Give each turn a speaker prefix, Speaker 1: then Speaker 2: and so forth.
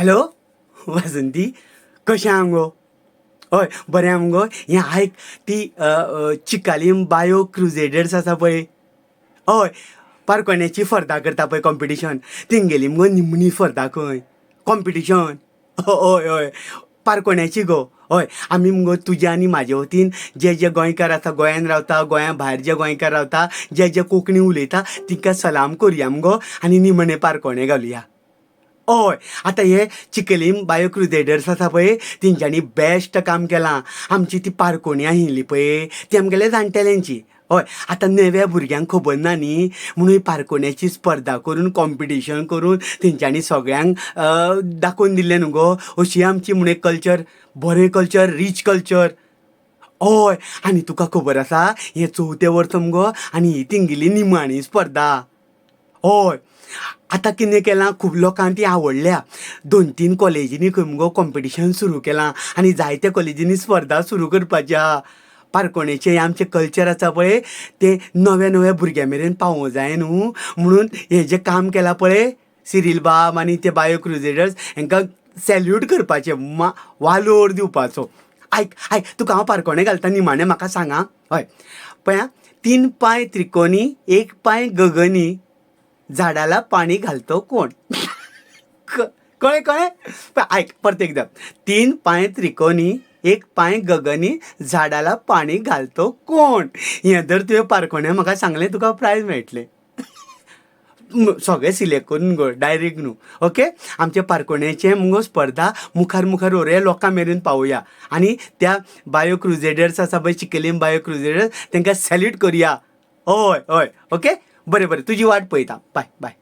Speaker 1: Hello Vasanti, कशें आहा मुगो? हय, बरें आहा मुगो. हें आयक, ती चिकालीम बायो क्रुजेडर्स आसा पळय, हय, पारकोण्याची स्पर्धा करता पळय कॉम्पिटिशन, तेंगेली मुगो निमणी स्पर्धा खंय कॉम्पिटिशन. हय हय, पारकोण्याची गो. हय, आमी मुगो तुज्या आनी म्हाजे वतीन जे जे गोंयकार आसा, गोंयान रावता, गोंया भायर जे गोंयकार रावता, जे जे कोंकणी उलयता, तिका सलाम करुया मुगो आनी निमणें पारकोणें घालुया. हय, आतां हे चिखलीम बायो क्रुजेडर्स आसा पळय, तेंच्यांनी बेस्ट काम केलां. आमची ती पारकोणी आशिल्ली पळय, ती आमगेल्या जाणटेल्यांची. हय, आतां नव्या भुरग्यांक खबर ना न्ही, म्हणून पारकोण्याची स्पर्धा करून, कॉम्पिटिशन करून तेंच्यांनी सगळ्यांक दाखोवन दिलें न्हू गो, अशी आमची म्हण एक कल्चर, बरें कल्चर, रीच कल्चर. हय, आनी तुका खबर आसा, हें चवथें वर्स मुगो आनी ही तेंगेली निमाणी स्पर्धा. हय, आतां कितें केलां, खूब लोकांक ती आवडल्या. दोन तीन कॉलेजींनी खंय मुगो कॉम्पिटिशन सुरू केलां आनी जायत्या कॉलेजींनी स्पर्धा सुरू करपाची आहा. पारकोणेचें हें आमचें कल्चर आसा पळय, तें नव्या नव्या भुरग्यां मेरेन पावोवंक जाय न्हू, म्हणून हें जें काम केलां पळय सिरील बाब आनी ते बायो क्रुजेडर्स, हेंकां सॅल्यूट करपाचें, वालोर दिवपाचो. आयक आयक, तुका हांव पारकोणें घालता निमाणें, म्हाका सांग आं. हय, पळय आं, तीन पांय त्रिकोनी, एक पांय गगनी, झाडाला पाणी घालतो कोण? कळ्ळें? कळ्ळें? पळय, आयक परत एकदां, तीन पांय त्रिकोनी, एक पांय गगनी, झाडाला पाणी घालतो कोण? हें जर तुवें पारकोणें म्हाका सांगलें, तुका प्रायज मेळटलें. सगळें सिलेक्ट करून गो, डायरेक्ट न्हू. ओके, आमच्या पारकोण्याचें मुगो स्पर्धा मुखार मुखार व्हरुया, लोकां मेरेन पावोवया आनी त्या बायो क्रुजेडर्स आसा पळय, चिखलीम बायो क्रुजेडर्स, तांकां सॅल्यूट करुया. हय हय, ओके, बरें बरें, तुजी वाट पळयता. बाय बाय.